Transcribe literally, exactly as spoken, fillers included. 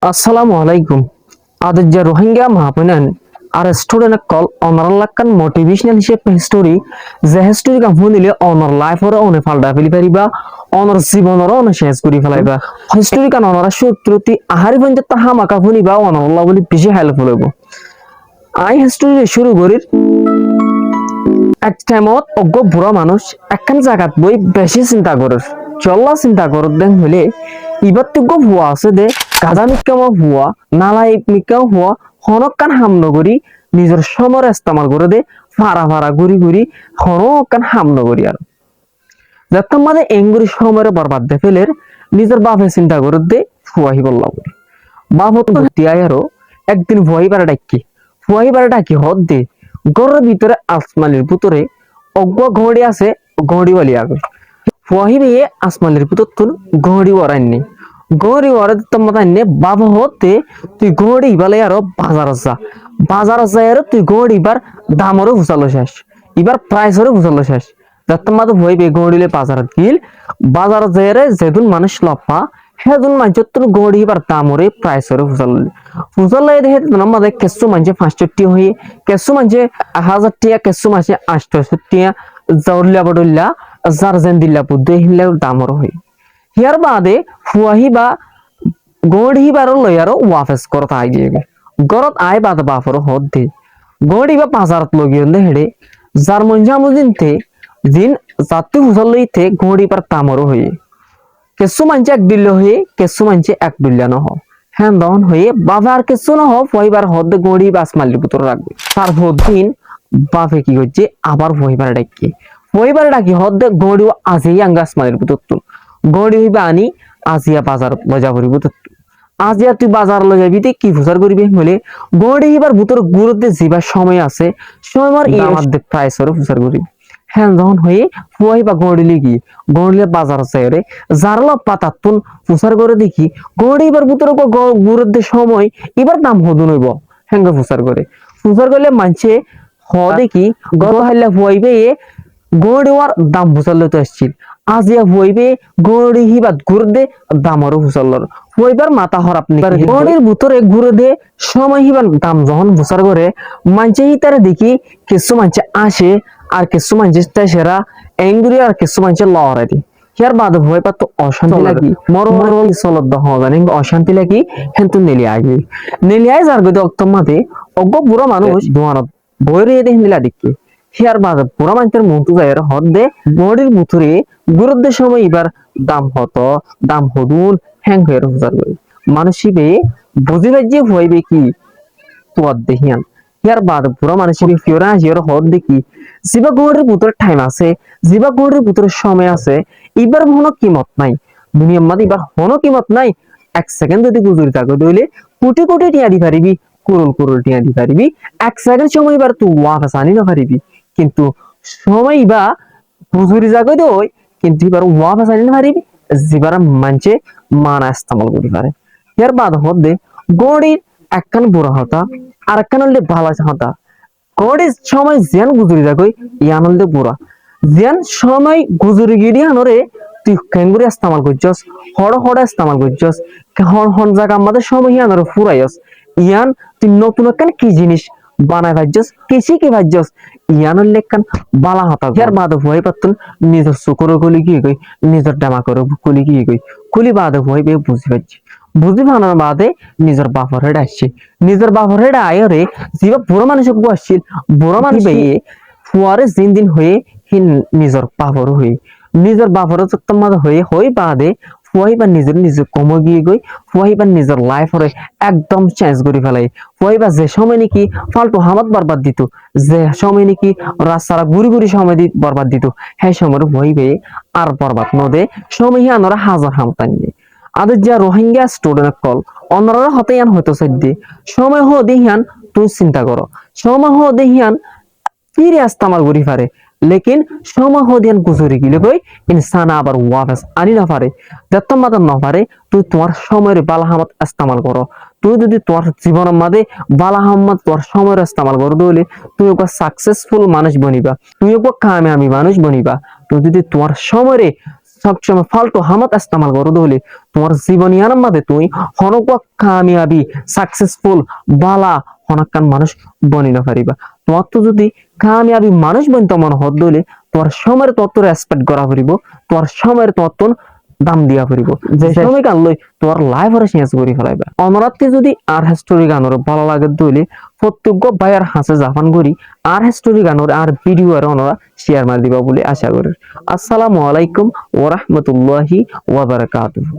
Assalamu alaikum. Adijja Rohingya maa boináin ar student ókkol, onorallá ekkán motivational hísafe history, ze history gán fúnile onor life ore one faldha feli fariba, onor zibon ore one change gori felaiba. History gán onora cúruttu ahari foijjonto hámaka fúniba, onorallá buli beci helpful óibo. Añí history re cúru gorír. Ek time ot uggwá bura manúic ekkán zagat boi beci sinta gorér. Kiyólla sinta gorér de hoilé, ibáttu uggwá fua asé de, gadá mikká fua, nalaik mikká fua, honókkán ham no gorí, nizor cómor estemal goré de, fara fara gúri gúri, honókkán ham no gorí ar. Zettót mazé engori cómore borbad de féler, nizor bafe sinta gorédde fua híballá buli. Bafottú buddí aiyóre ekdin fua híbare dhaikké. Fua híbare dhaki hoódde, góror bútore asmalir bútore uggwá góñçi asé, góñçi wali agói. Fua híbaye asmalir bútottún góñçi uore ainné. Góñçi uore zettót mazé ainné, bafe hoódde, tui góñçi ibá loi aró bazarot za. Bazarot zaiyóre tui góñçi ibár damoré fusár loi caic. Ibár price oré fusár loi caic. Zettót mazé fua híba góñçi loi bazarot giíl, bazarot zaiyóre zedún manúic lofá, hédún maincóttun góñçi híbar dam oré, price oré fusár loil. Fusár loiyé de hédunor mazé kessú maincé fañs cót tiya hoiyé, kessú maincé ek házar tiya, kessú maincé añctó cót tiya, zaulla bodhoilla, zar zendilla buddé hílla dam oré hoiyé. Híyar baade fua híba góñçi híbaré loi aró wafes górot aái giyói. Górot aái baade baforé hoódde, góñçi ibá bazarot loi giyónde héçe, zar moijjé amódinte, zin zattú fusár loiyíte góñçi ibár dam oré hoiyé. Kessú maincé ek dhoilla hoiyé, kessú maincé ek dhoilla nohó. Héen zehón hoiyé, bafe ar kessú nohó, fua híbaré hoódde góñçi ibá asmalir bútore rakgói. Tar fordin bafe ki goijjé, abar fua híbaré dhaikké. Fua híbaré dhaki hoódde góñçi ibá aziya yían goi asmalir bútottún. Góñçi ibá aní aziya bazarot loi za foribó tottú. Aziya tui bazarot loi zaibi de ki fusár goribi hoilé, góñçi híbar bútore gúredde zibá cómoi asé, cómoir dam ar de price oré fusár goribi. Héen zehón hoiyé, fua híba góñçi loi giyé, góñçi loi bazarot zaiyóre, zaré lofá tattún fusár goré de ki, góñçi híbar bútore gó-, gó-, gúredde cómoi, ibár dam hodún óibo, héen goi fusár goré. Fusár goillé maincé hoó de ki, goto háilla fua híbaye góñçi uwar dam fusár loito aiccíl. Aziya fua híbaye góñçi híbat gúredde dam oré fusár lor. Fua híbar matá hóraf né ki? Góñçir bútore gúredde cómoi híbar dam zehón fusár goré, maincé hítare dekí kessú maincé áñce, ar kessú maincé técera, engori ar kessú maincé lorai de. Híyar baade fua híbattu ocánti lagi, mor mor ki solodde hoó zani, ocánti lagi, héntu neli aigói. Neli aái zargói de októr mazé, uggwá bura manúic duanot boói roiyé de héndilla deikké. Híyar baade bura maincór muúntu zaiyóre hoódde, góñçir bútore gúredde cómoi ibár dam hoto, dam hodún, héen hoiyóre fusár goré. Manúic íbaye buzí faijjé fua híbaye ki tuadde híyan. Híyar baade bura manúic íbaye fiyóre añciyóre hoódde ki, zibá góñçir bútore time asé, zibá góñçir bútore cómoi asé, ibár honó kimot nái. Duniyar mazé ibár honó kimot nái. Ek sekend zodi guzori zagói de óile kuthi kuthi thiañ di faribi, kurol kurol thiañ di faribi, ek sekend cómoi ibáre tui wafes aní no faribi. Kintu cómoi ibá guzori zagói de ói, kintu ibáre wafes aní no faribi, zibáre maincé mana estemal gorí fare. Híyar baade hoódde, góñçir ekkán bura hotá, arekkán óilde bála hotá. Góñçir cómoi ziyán guzori zagói, yían óilde bura. Ziyán cómoi guzori giyé de yíanoré tui keéngori estemal goijjós, hoçé hoçé estemal goijjós, ke-, hon hon zagar mazé cómoi yíanoré furaiyós, yían tui notun ekkán ki jinis banai faijjós, ki cíki faijjós, yían óilde ekkán bála hotá. Híyar baade fua híbattún nizor sukóre kúli giyé goi, nizor dhemakóre kúli giyé goi, kúli baade fua híbaye buzí faijjé. Buzí fanor baade nizor bafor héçe aiccé. Nizor bafor héçe aiyóre zibá bura manúic uggwá accíl, bura manúic íbaye fuaré zendin hoiyé, hín nizor baforé hoiyé. Nizor baforé zottót mazé hoiyé, hoói baade fua íba nizor nize gom ói giyé goi, fua íba nizor life oré ekdom change gorí félaiye. Fua íba ze cómoi néki faltu hamot borbad dito, ze cómoi néki rastara gúri gúri cómoi di borbad dito, hé cómoiré fua íbaye ar borbad no de, cómoi híanoré házar hamot ainne. Adijja Rohingya student ókkol, onoráre hotá yían hoitó saidde, cómoi hoóde hían tuñí sinta goró. Cómoi hoóde hían fíri estemal gorí fare. Lekin cómoi hoóde hían guzori gilé goi, insán abar wafes aní no fare. Zettót mazé no fare, tuñí tuáñr cómoiré bála hamot estemal goró. Tuñí zodi tuáñr zibonor mazé bála hamot tuáñr cómoiré estemal goró de óile, tuñí uggwá successful manúic boniba. Tuñí uggwá kamiyabi manúic boniba. Tuñí zodi tuáñr cómoiré sobcomot faltu hamot estemal goró de óile, tuáñr zibon iyanor máze tuñí honó uggwá kamiyabi, successful, bála honó ekkán manúic boni no faribá. Tuáñttu zodi kamiyabi manúic bonito mone hoó de óile, tuáñr cómore tuáñttu respect gorá foribó, tuáñr cómore tuáñttu dam diya foribó. Ze cómoi gán loi tuáñr life ore change gorí félaiba. Onorattú zodi añár story gán ore bála lage de óile, fottíggwá báiyor hañsé zafan gorí añár story gán ore, añár video ore onora share mari diba buli aca gorír. Assalamu alaikum wa rahmatullahi wa barakatuhu.